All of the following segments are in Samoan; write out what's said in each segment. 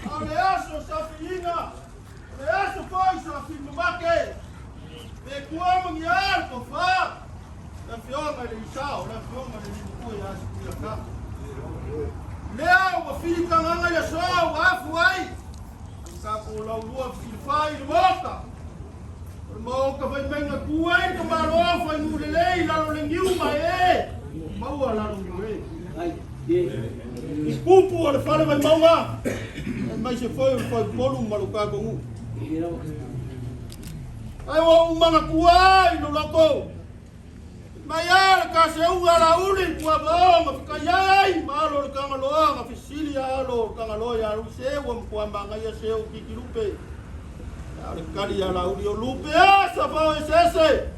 A o le aso safiina, o le aso foi safi mamake, pe kua mangia le tofa, le afioga i le Isao, le afioga i le Limakua ia Sikuiaka. Lea ua filitagaga i aso ua afu ai, tatou laulua fesilafai i le Maota. O le Maota fai mai na tu ai le tamaloa fai nuu lelei i lalo o le niu ma e maua lalo niu e. I pupu o le fale Vaimauga, aemaise foi o le Faipolu ma lo tatou nuu. Ae ua ou manatua i lo loto, mai a le taseuga a Laauli Puavao na fetaia ai ma alo o le Tagaloa na fesili a alo o le Tagaloa ia Luise ua matua manaia seu titi lupe. A o le tali ia Laauli o lupe a savao eseese,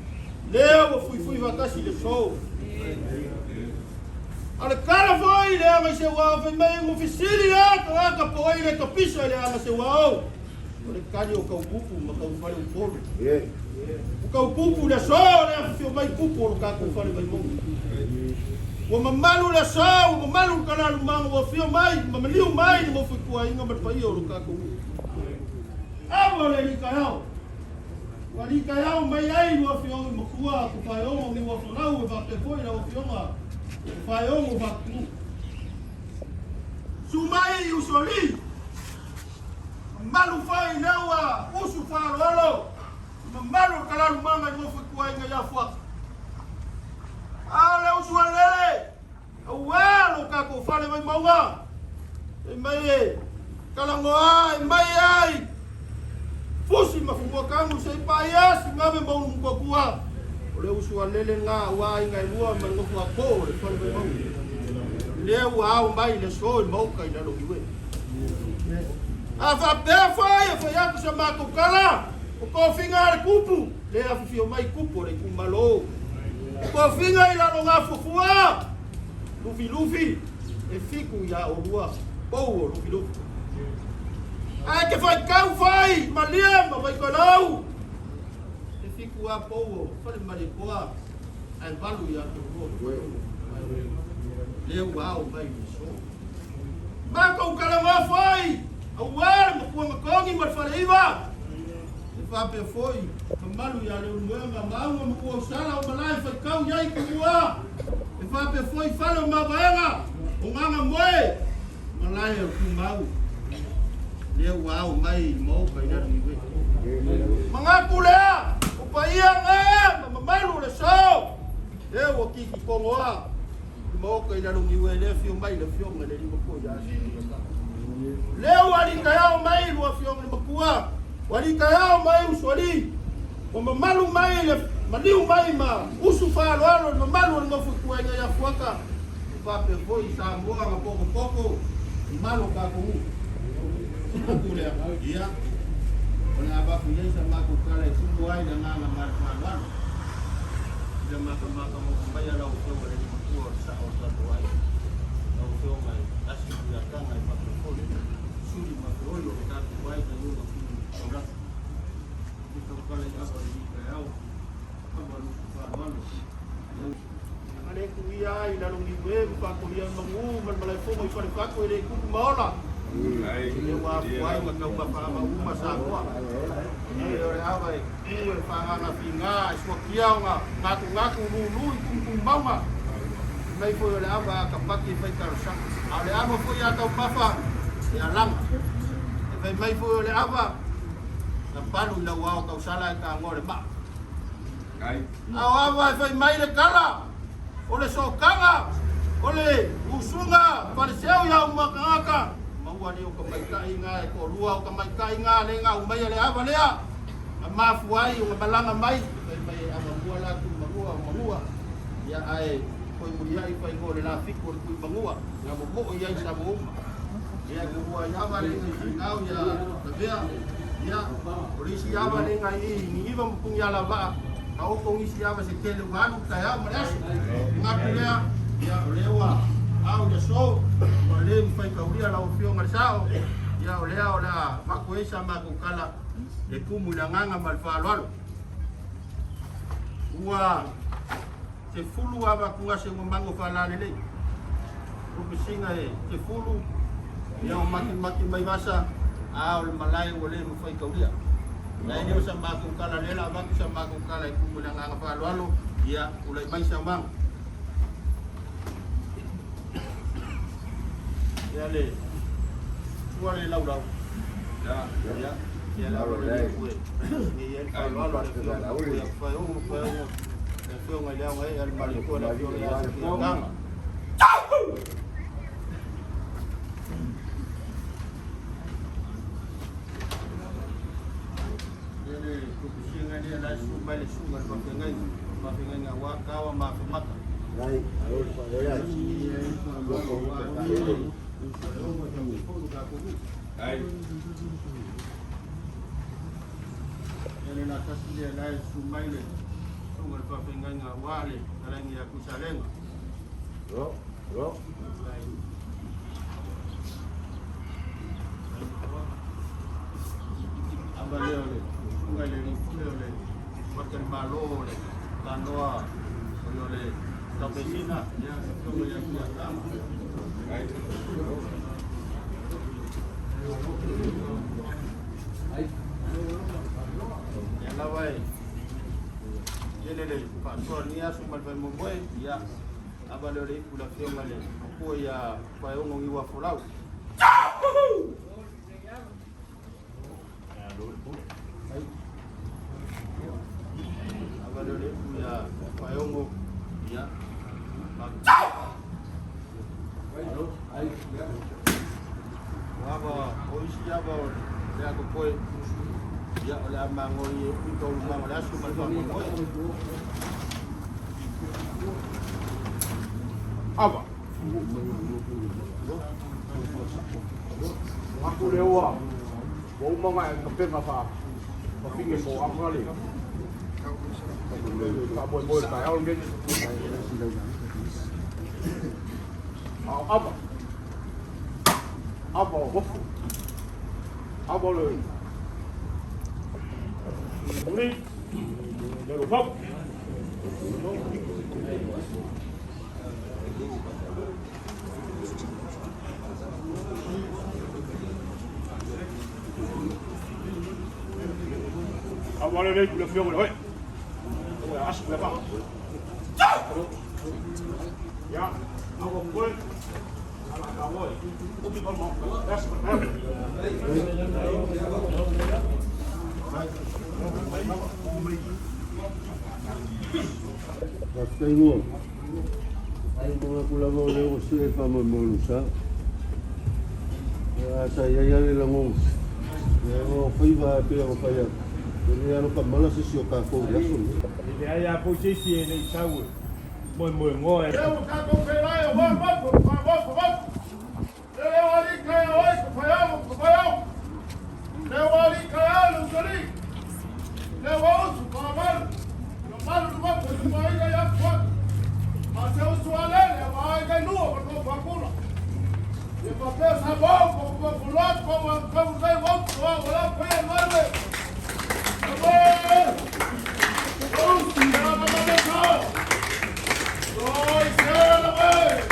lea ua fuifui faatasi le sou. A o le tala foi le aga i seu ao fai mai ua fesili a tagata po o ai le tapisa i le aga seu ao. O le tali o tau kupu ma tau fale Upolu. O tau kupu le aso le afifio mai kupu o lo tatou fale Vaimauga. Ua mamalu le aso, ua mamalu le talalumaga ua afio mai ma maliu mai le nofo ituaiga ma le paia o lo tatou nuu. Ava o le alii taeao. Ua alii taeao mai ai lua afioga i matua Tofaeono Niuafolau e faapea foi lau afioga Tofaeono Faatutu. Susu mai usoalii. Mamalu foi lea ua usu faaaloalo i mamalu o le talalumaga i nofo ituaiga ia Fuata. A o le usu a lele, aua lo tatou fale Vaimauga, fai mai e talanoa ai mai ai fusi ma fumuatanu se i paia sigave ma ulumutuatua. O le usu a lele lena aua aiga e lua ma le nofo a po o le fale Vaimauga. Lea ua ao mai le aso i maota i Lalogiue. A faapea foi e fai atu sa matou tala, o tofiga a le tupu, le afifio mai tupu o le itumalo. O tofiga i lalo gafuafua, Lufilufi, e fitu ia olua, pou o Lufilufi. Ae ke faitau foi Malie ma Vaitoelau, e fitu a pou o Falemaliepoa, ae valu ia te olua. Lea ua ao mai le aso. Matou talanoa foi aua le Matua Matogi ma le Faleiva, e faapea foi mamalu ia Leulumoega Maauga ma Tuausala o malae faitau i ai Tumua, e faapea foi fale o Mavaega o Gagamoe malae o Tumau, lea ua ao mai i le Maota i Lalogiue. Manatu lea, o paia na ma mamalu o le aso, lea ua kikitogoa. I maota i lalo niue le afio mai le afioga i le alii matua ia Asiata. Lea ua alii taeao mai lua afioga i le matua, ua alii taeao mai usoalii, ua mamalu mai le maliu mai ma usu faaaloalo le mamalu o le nofo ituaiga ia Fuata, e faapea foi i Samoa na potopoto mamalu o tatou nuu. Atu lea, ia, o le a avatu i ai sa matou tala e tumu ai le agaga ma le faaaloalo. I le matamata nofo mai a lau Afioga i le Alii Matua o le Sao o le tatou aiga, lau Afioga i Asi Tuiataga e faapea foi le Suli ma Feoi o le tatou aiga i ona tulu taulagi. I tautala i ava i lenei taeao, ava le usu faaaloalo. A le tuia ai i lalo niue ma faatolia le magu ma le malaefono i Falefatu e le tupu ma ola. E ua afu ai ma taumafa ava uma Samoa. E o le ava e tu e faaagaga figa e suakia ona gatunatu lulu i tumutumu mauga. Mai foi o le ava a tapaki e fai talosaga. A o le ava foi a taumafa e alaga. E fai mai foi o le ava na palu i lau ao tausala e tagoa le maa. A o ava e fai mai le tala, o le sootaga, o le usuga Fariseo ia uma tagata, maua lea o tamaitai na e toalua o tamaitai na le na aumaia le ava lea, na mafua ai ona malaga mai, fai mai e ava la Tuimanua o Manua, ia ae toe muliai faigoa o le Lafitu o le Tuimanua, ia momoo i ai Samoa uma. Ia e muai ava le i finau ia Lavea, ia o le isi ava le ngai i Niniva ma Punialavaa, ka oko nisi ava se tele ua alu taeao ma le aso. Ngatu lea, ia o lea ua au i aso, ua le mafai kaulia lau afioga i le sao, ia o lea o le a avatu ai sa matou tala e tumu i le agaga ma le faaaloalo. Ua 10 ava atugase ua mago faalalelei. Lupesina e 10, ia o matimati mai vasa, a o le malae ua le mafai kaulia. Ia e le o sa matou tala lea la avatu sa matou tala e tumu i le agaga faaaloalo, ia tulai mai saunoaga. Ia le sua le laulau. Ia, ia la le le ue. Ni el faaaloalo le afioga ia faeogo faeogo. Le afioga i le aoga e ale mali le afioga ia Sofia Ganga. Ia le tupusinga ni la su mai le sunga le mafengaiga. Mafengaiga wa kawa ma famata. Ia le la tasi le la su mai le sunga le mafengaiga wa le talangi ya kusalenga. Ava lea o le sunga le pule o le waka malo le tanoa o le tapesina ia afioga ia Tuiatama. Ia lava e tele le faasoa ni aso ma le faamoemoe, ia ava lea o le ipu i le afioga i le matua ia Paeogo Niuafolau. Ava lea o le ipu ia Paeogo, ia o ava o isi ava o le akokoe, ia o le a magoi e ui taualumaga o le aso ma le faamoemoe. Ava. Aku le ua. Ua uma ngai ka penga fa. Fa finge mo anga le. Ka moe moe ka au nge. Au ava. Ava o hofu. Ava le. Uri. Le ro fau. Ava le le le fio le hoi. O as le ba. Ya, ava koe. Ala ka woi. Upi pa mo. As Faafetai mo. Ai mo ku lava o le o se fa mo mo sa. Ya sa ya ya le lango. Ya o faiva pe o fa ya. Le alo ka mala se si o ka ko ya so. Le ai a po se si e le sau. Moe moe ngoe. Lea ua tatou feiloai aua motu, motu, motu. Lea ua alii taeao ai ka faiaogo ma ka faiaogo. Lea ua alii taeao le usoalii. Lea ua usu faavalu. Ua malu le motu i tupaaiga i atuatu. A o se usu a lele ua aiga i lua ma Tofuakula. Ia faapea Samoa ua papupapu loa tou agatau nei ua utu ua ua lau paia i malu e. Samoa e! Ua usu i le amamama sao. Oi se la e!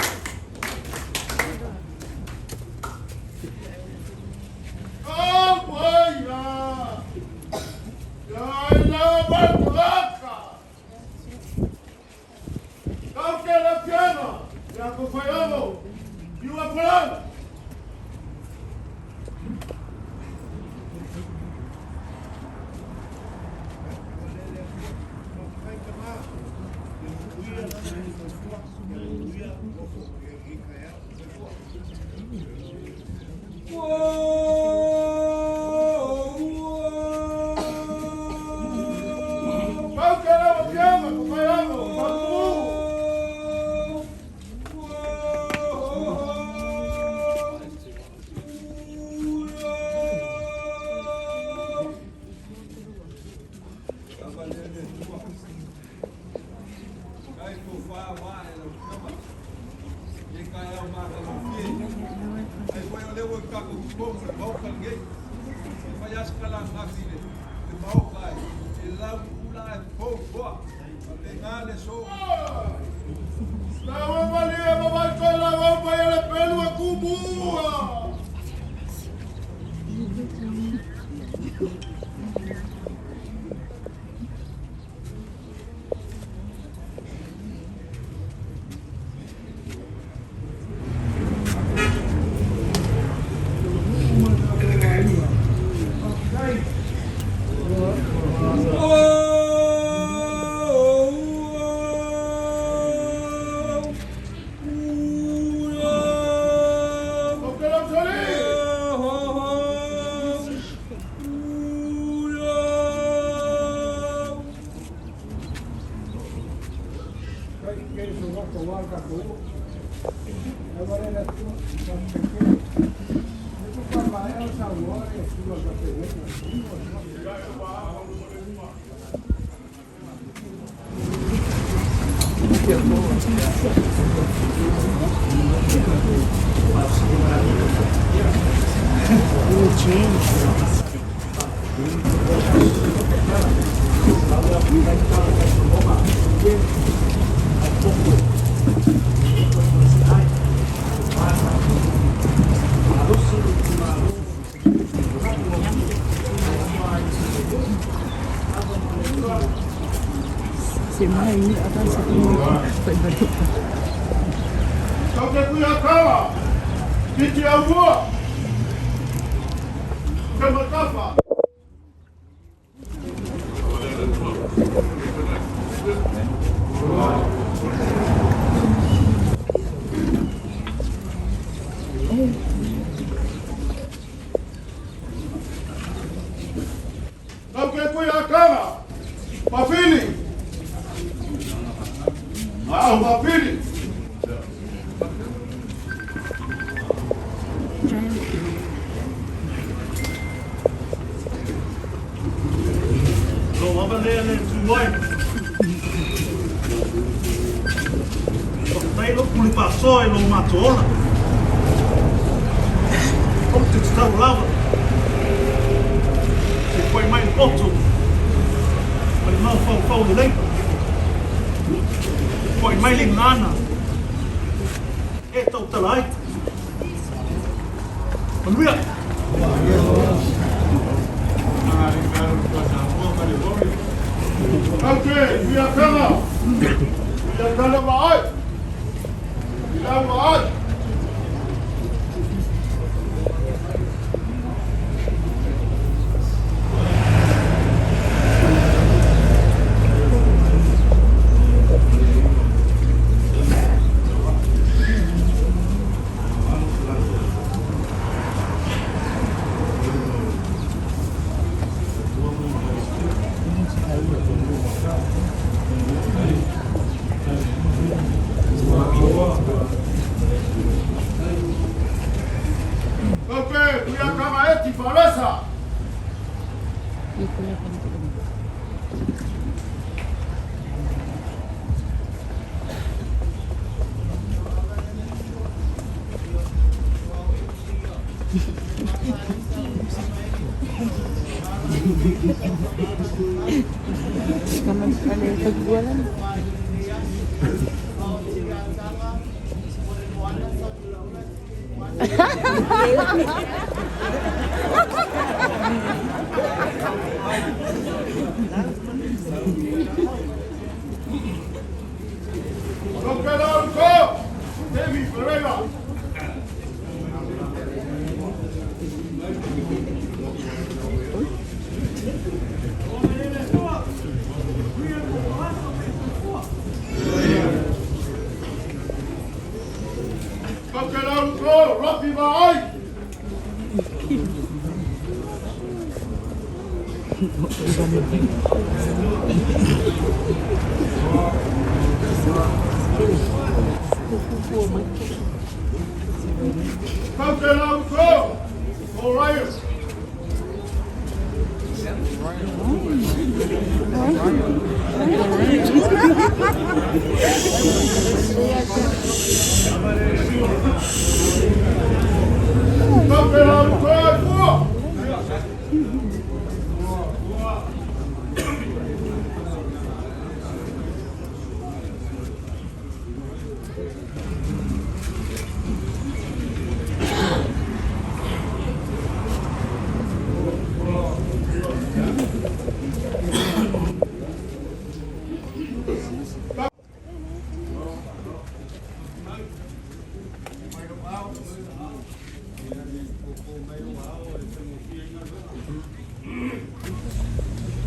Auaia! Ia la matuaka! Kau ke le piano, ia ko whaiogo, i ua palau. Kau ke le piano,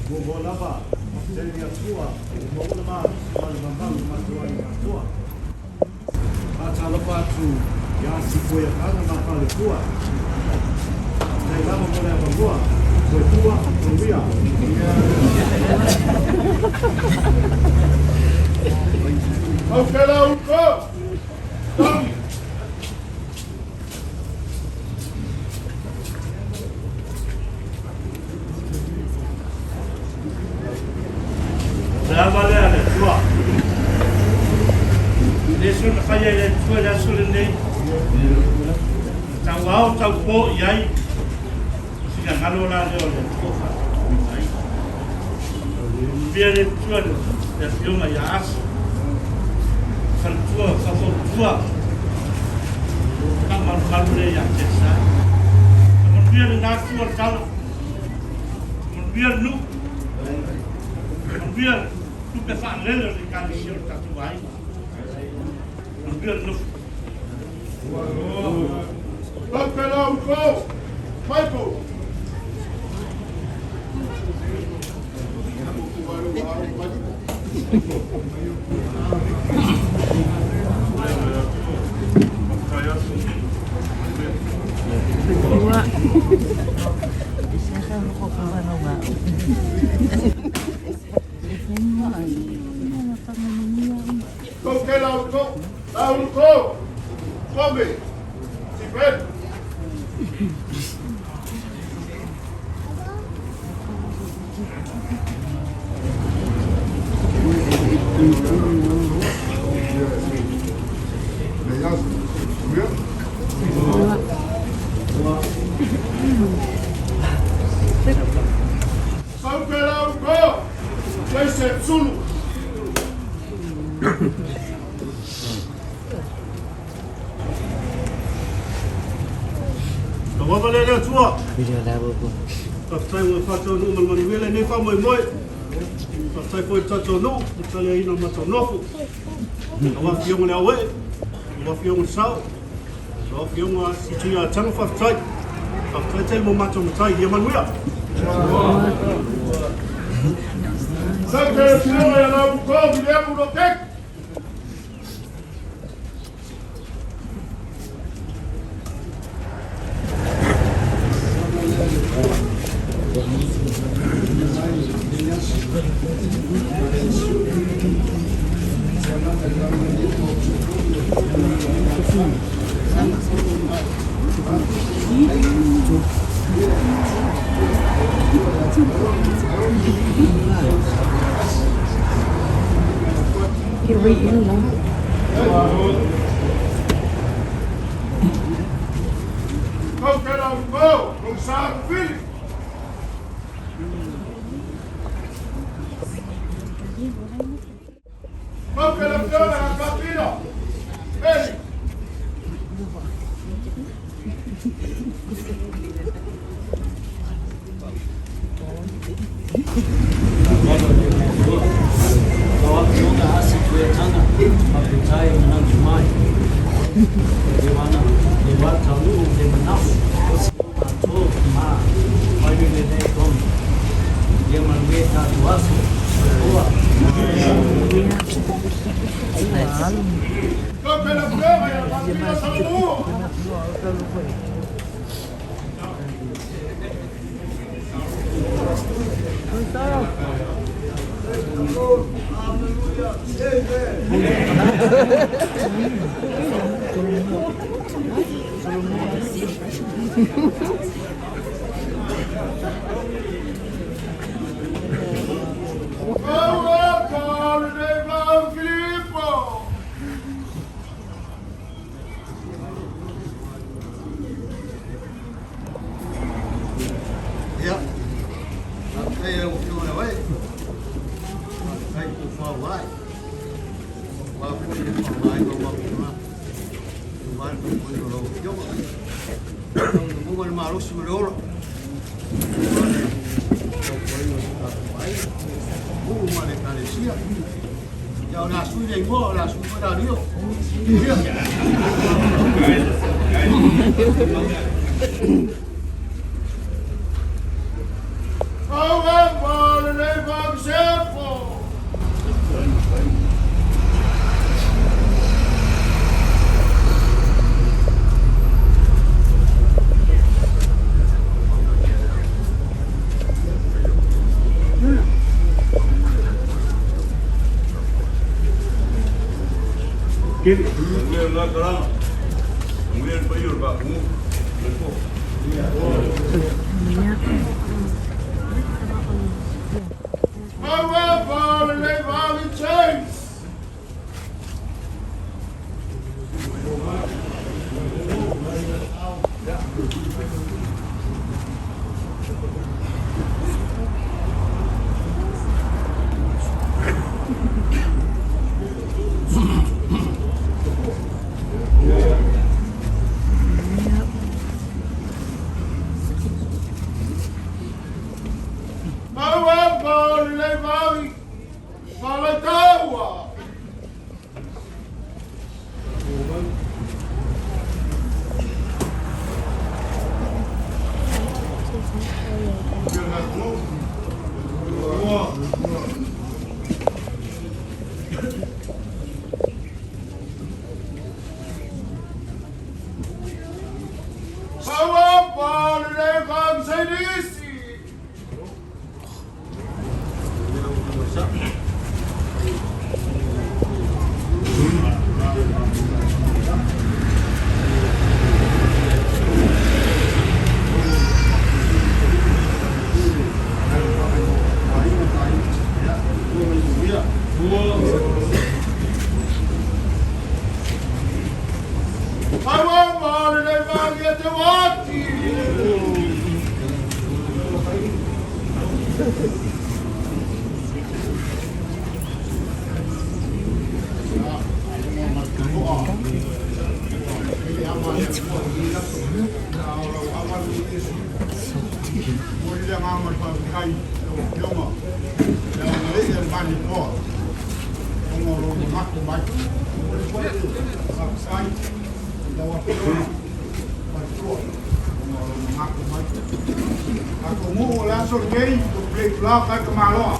Muamua lava, faafetai i le Atua ua maua le malosi ma le mamalu matou aiga atoa. Faatalofa atu ia Sifuiakaga ma Falefua. Faafetai lava mo le avanoa. Soifua manuia. Tautela uto. Togi. O le ava lea a le Atua. E le soona faia e le Atua i le aso lenei. Tau ao tau po i ai o finagalo la lea o le Atua faatautoina ai. Manuia le Atua le afioga ia Asi. Faletua faufautua faamalumalu lea ia te Sa. Manuia lena tua o le tala. Manuia le nuu. Manuia tupe faalele o le ekalesia o le tatou aiga. Manuia le nofo. Tautela uto. Michael. Tautela uto. Lauto. Tomi. Sifred. Tautela uto. Joseph Zulu. Ua lava lea le Atua. Faafetai ua faataunuu ma le manuia lenei faamoemoe. Faafetai foi i le tatou nuu, le taliaina o le matou nofo. Lau Afioga i le Auee, lau Afioga i le Sao, lau Afioga Situia Ataga, faafetai. Faafetai tele mo matou matai. Ia manuia. Tautela afioga ia Lauto Viliamu Lotek. Tautela uto. Rosa Fili. Tautela afioga ia Kapino. Eli. Lau Afioga Asi Tuiataga, faafetai manatu mai. Le wana, le wā taunuu le manao o si o matou ma mai lenei tonu. Ia manuia tatou aso, soifua. Tautela afioga ia Kapino Salomua. Aua! faaaoga ai, aua foi le faaaogaina o matou tagata aua le taumafaiga o lau Afioga. Ia maua le malosi ma le ola aua le tautuaina o si o tatou aiga, nuu ma le Ekalesia. Ia o le a sui le igoa, o le a sui foi le ario. Momoli le agaga o le faafetai i lau Afioga le agalelei a le Manipoa ona o lou manatu mai. Faafetai i lau Afioga Faletua ona o lou manatu mai. Tatou nuu o le aso lenei, ua play vlog ai tamaloa.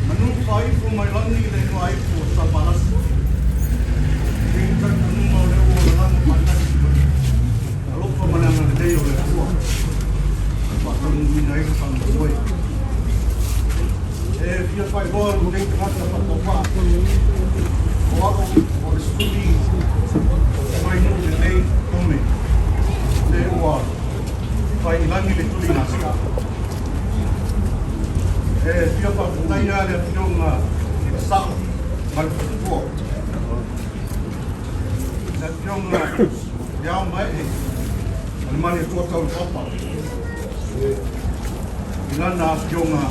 Manu faaifo mai lagi le igoa-ifo o Savalasi. I le talitonuga o lea ua lalago faatasi ma le alofa ma le agalelei o le Atua e faataunuuina ai le faamoemoe. E fia faailoa lenei tagata faatauvaa o au o le sui mai nuu lelei Tome le ua fai i lagi le tuli gasia. E fia faafetaia le afioga i le Sao ma le Faletua. Le afioga i Ao Mae ma le Malietoa Taulepapa i lana afioga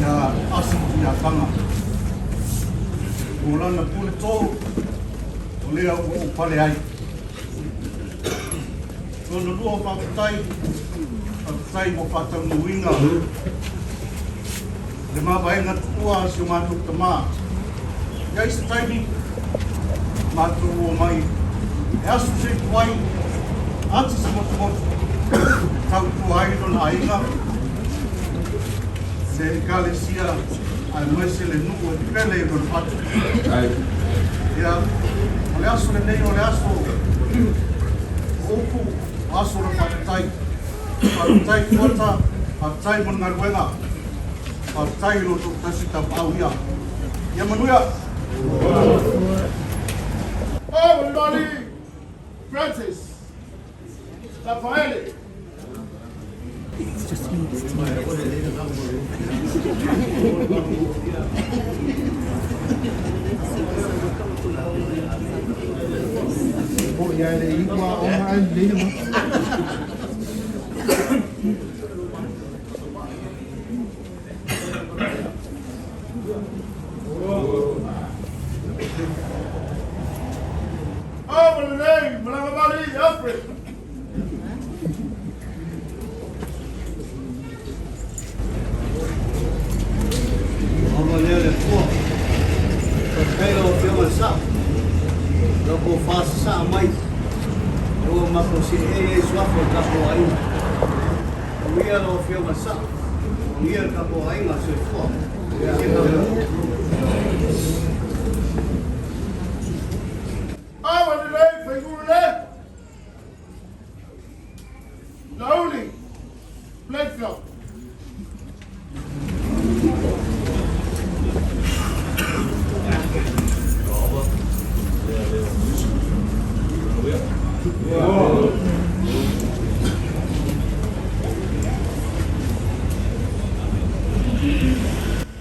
ia Asi Tuiataga. O lana pule tō o lea ua ou pale ai. Lona lua o faafetai, faafetai mo faataunuuina le mavaega tuua a si o matou tamā. I ai se taimi, matou o mai E asu se i tuai, ati se motumotu, e tautua ai lona aiga, le ekalesia aemaise le nuu e pele i lona fatu. Ia, o le aso lenei o le aso o upu, o aso o le faafetai. Faafetai Fuata, faafetai mo le galuega, faafetai i lo toatasi tapaau ia. Ia manuia! Oh, everybody! Francis! Rafaele! It's just me, it's me. Oh, in the name, Malamali, Alfred! Ava lea le Atua. Faafetai lau Afioga i le Sao, lau tofa sasaa mai, ina ua matou seei ai i suafa o le tatou aiga. Manuia lau Afioga i le Sao, manuia le tatou aiga. Soifua. Oh, in the name, Faigurule! Lauli! Blakefield!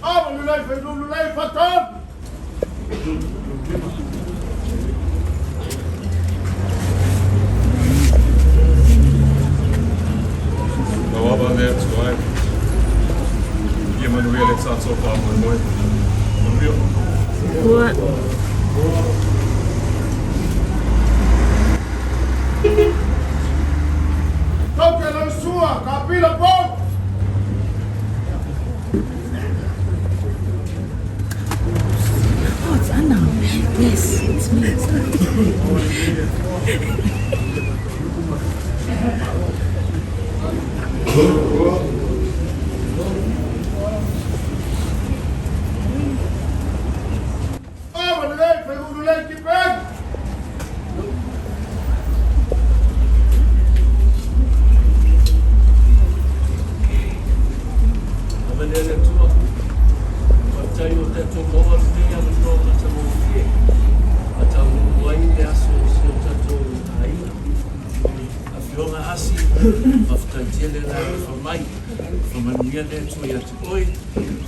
Oh, in the name, Faigurule, Fatom! Lau ava le Atua e. Ia manuia le tatou faamoemoe. Manuia. What? Toke lau sua, kapila po! Oh, it's Anna. Yes, it's me. Oh, in the name, Faigurule, Kipeng! Ava lea le Atua. Faafetai ua tatou maua lenei avanoa matagofie a taunuu ai le aso o si o tatou aiga. Afioga Asi, faafetai tele le alofa mai. Faamanuia le Atua ia te oe,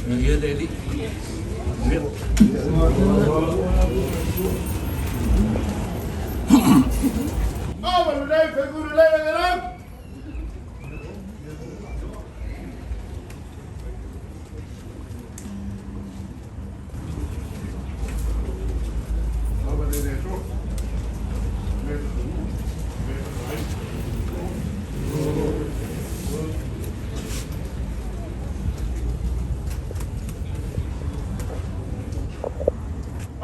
manuia le Alii. Manuia. Oh, in the name, Faigurule, Legelam! Ava le le Atua.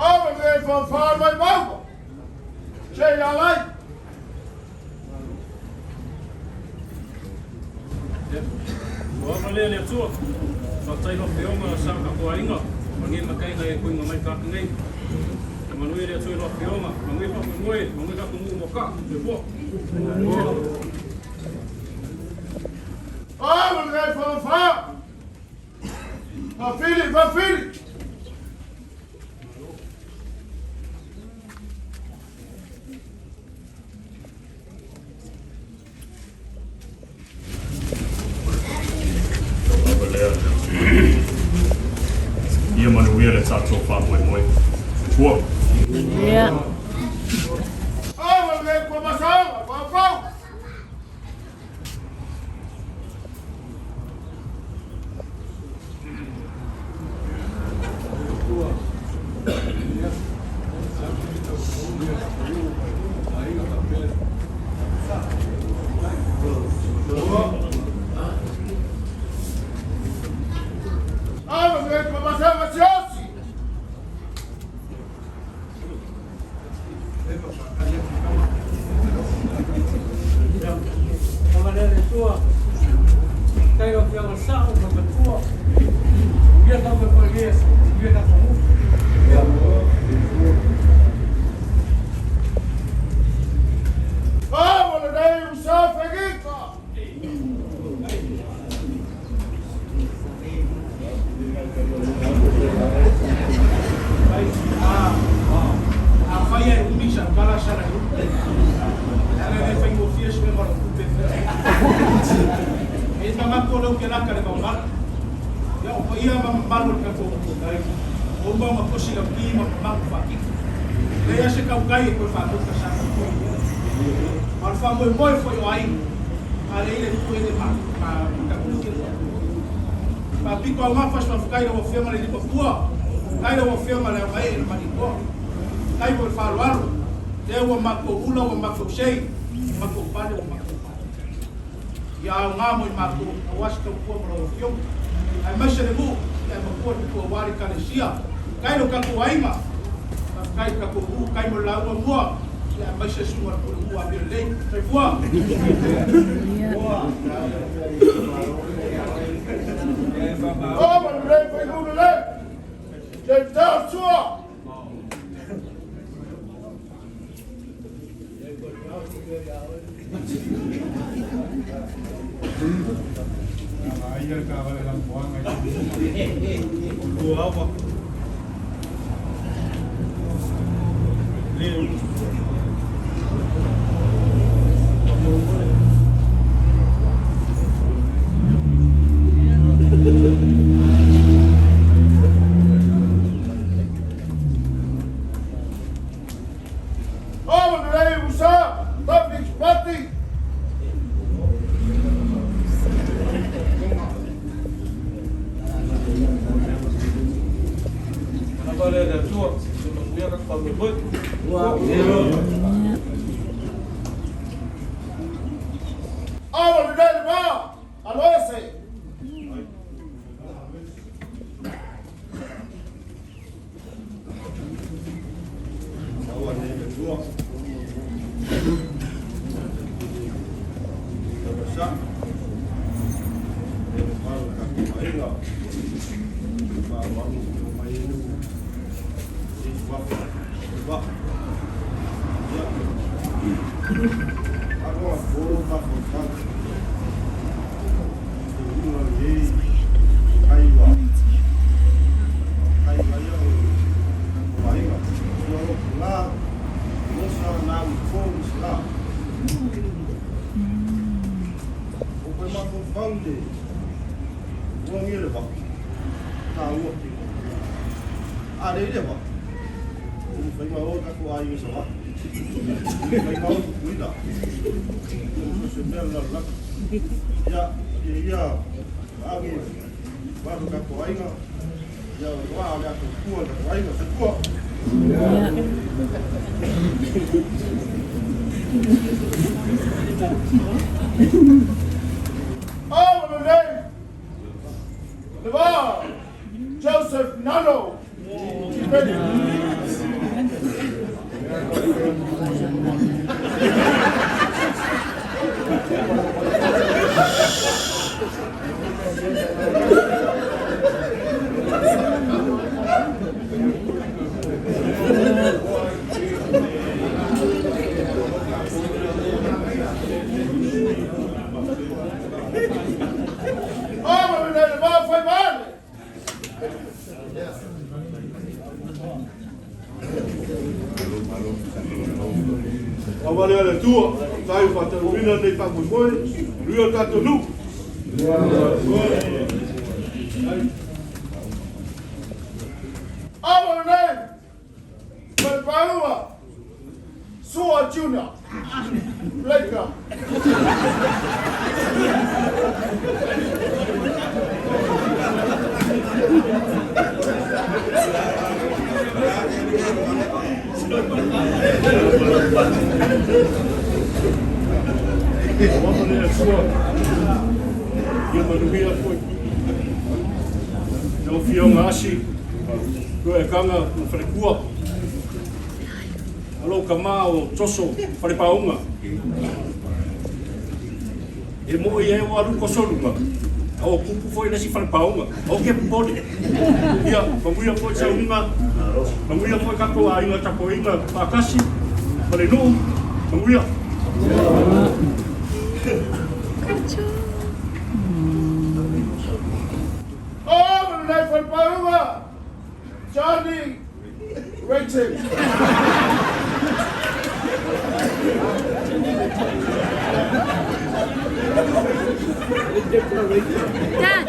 Oh, in the name, Fanfan, my mouth! Say, alai! Ua ava lea le Atua. Faafetai lau Afioga sa o tatou aiga, manuia mataiga e koiga mai tatou nei. Ia manuia le Atua i lau Afioga, manuia faamoemoe, manuia tatou nuu mo ka. Soifua. Oh, in the name, Fanfan! Fafili, Fafili! Ava lea. Ia manuia le tatou faamoemoe. Soifua. Yeah. Oh, in the name, Kwamasau, Kwapau! Oh, in the name, Kwamasau, Masiosi! Afioga Sao ma le Matua. Manuia le faamoemoe i lenei aso, manuia le tatou nuu. Ava lenei usa fegika. Afai e umi sau tala sala i upu, leaga e le faigofie se mea ma lou tupe e feai. E manatu o lea ou te lata i le vaovala. Ia, o paia ma mamalu o le tatou atunuu, ua uma ona tosi lauti ma mamalu faatino. E leai lava se tautai e toe faatuta sa tatou i ai. A o le faamoemoe foi o aiga, a leai le atunuu e le matagofie. Faapito augafa se faafetai i lau Afioga i le Alii Matua, faafetai i lau Afioga i le Aogaee le Malietoa, faafetai mo le faaaloalo, lea ua matou ula ua matou sei, ua matou pale ua matou pale. Ia aoga mo i matou aua se tautua mo lau Afioga, aemaise le nuu, ia e matua le tupu aua le Ekalesia. Faafetai i lo tatou aiga, faafetai i le tatou nuu, faafetai mo le lauga mua, ia aemaise le susuga i le Pulenuu Amio Lelei. Soifua! Ava lenei faiguna lelei. Te sua. Ava lenei usa Tafi Pati. Ava lenei le va Aloese. Ava lenei le va Joseph Nano. Ava lenei le va Faimale. Ava lea le Atua, faafetai ua faataunuuina lenei faamoemoe, manuia lo tatou nuu. Ava lenei Falepaua Sua Junior Laker. Ava lea le Atua, ia manuia foi. Lau Afioga Asi, Tuaekaga ma Falekua, ma lou tama o Toso Falepauga. E moʻi ai ua alu kosoluga. A ua tupu foi le isi falepauga. Aua e te popole. Ia, manuia foi sauniga, manuia foi tatou aiga tapuaiga faatasi ma le nuu. Manuia. Oh, lenei falepauga, Johnny Rating. Dad.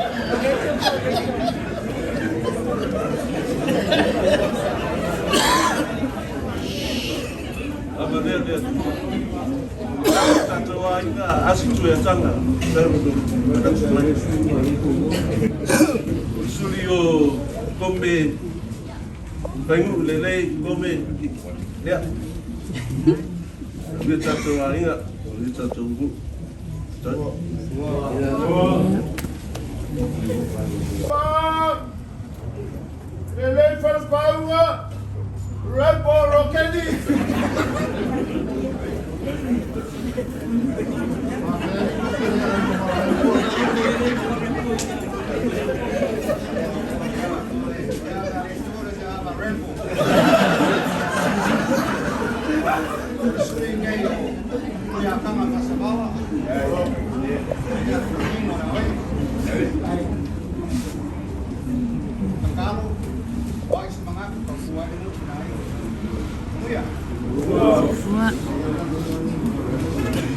Manuia le Atua. Tatou aiga, asi tuiataga, O le suli o Kome Faiguu lelei Kome lea. Manuia tatou aiga, manuia tatou nuu. Lelei falepauga, Red Bull Rokeni.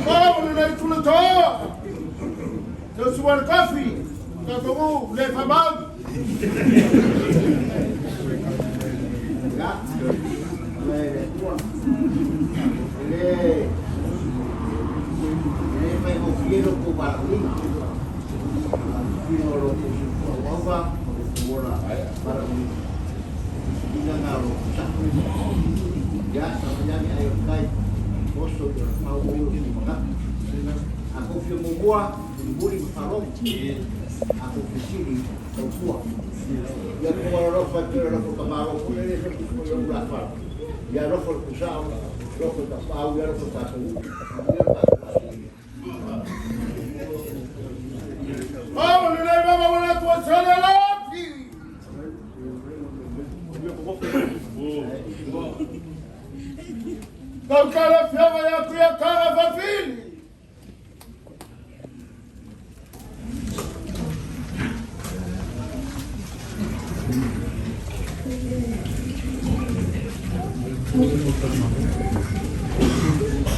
Oh, lenei tulatoa. Tausuana Kofi, tatou le famau. Ya, le tua. Le le fai o fiero ko barulina. Fino lo ko su au o ora barulina. Ina nga lo sa. Ya sa manyani ai o kai. Oso yo mau o ni mga. Ako fio mo mua, muri ma falo. Ako fisili tau tua. Ia ko wala ro fa te ro ka maro ko le le ko yo ura fa. Ia ro fo ku sa ro fo ta pau ia ro fo ta ko. Ia ta Oh, lenei mama wala tua sale lapi. Tau kala fiava ya kuya kala fafili.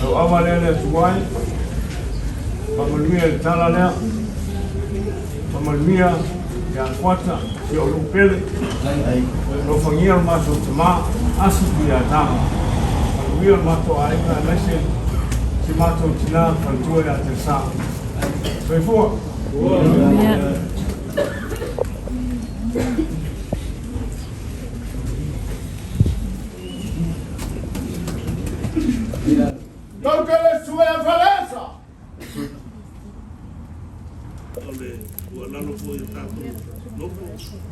Lau ava lea le Atua e, faamanuia i le tala lea, faamanuia ia Fuata, si ou nuu pele, alofagia lo matou tamā, Asi Tuiataga, manuia lo matou aiga aemaise si matou tinā faletua ia Telesa. Soifua. Manuia. Tau kala sua ya falesa. O le tuualalo foi o tatou nofo,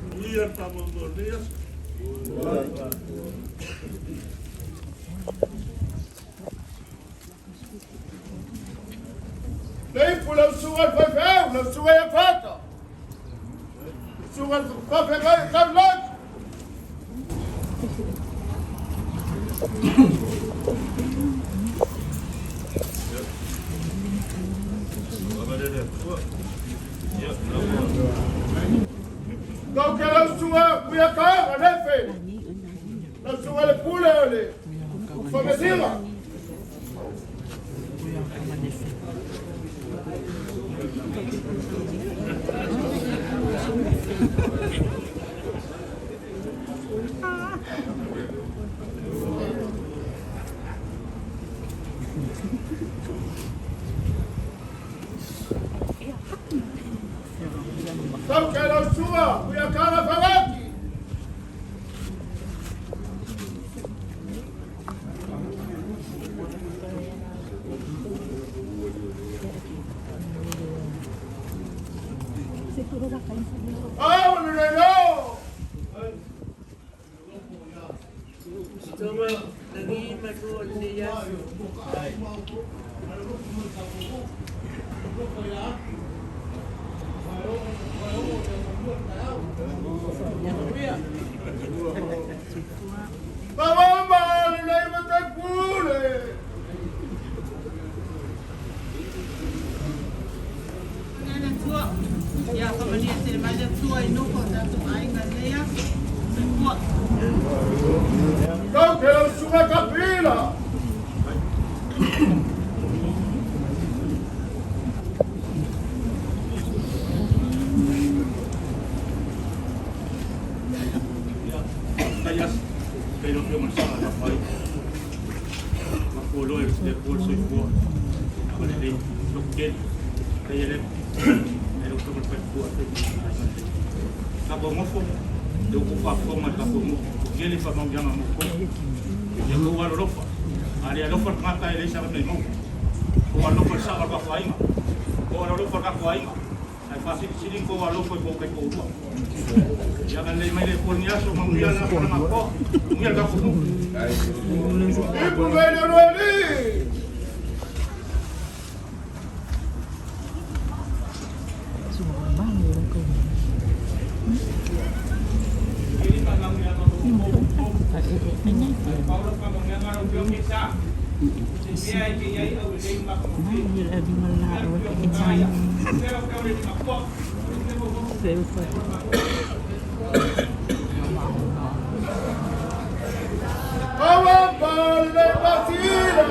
manuia le faamoemoe o lenei aso. Le ipu lau suga le faifeau, lau suga ia fata. Suga le faifeau tau laki. Tau ke lau suga kuia kaga nefe. Lau suga le pule o le famesiga. Tau ke lau suga kuia kaga fagaki. Oh, le no. Mama le nei ma te pule. Ia whamalia te mai le tua i noko o tātou aiga nei aso. Soifua. Tau ke lau sunga kapila. Tai as, kai lo fio masala la fai. Ma ko lo e te ko soifua. Ma le lo ke kai ele e lo fio ma fua te. Ka bo ngofo le ko fa fo ma ka bo ngofo. Ke le fa mo yang mo ko. Ia ko wa lo fa. Ali alo fa ngata e le sa me mo. Ko wa lo fa sa ka fa inga. Ko wa lo fa ka fa inga. Ai fa si si ko wa lo fa ko kai ko ua. Ia kan le mai le ko ni aso ma ngia na ma ko. Ngia ka ko. Ipu ngai le no ni. Awa pa le masila.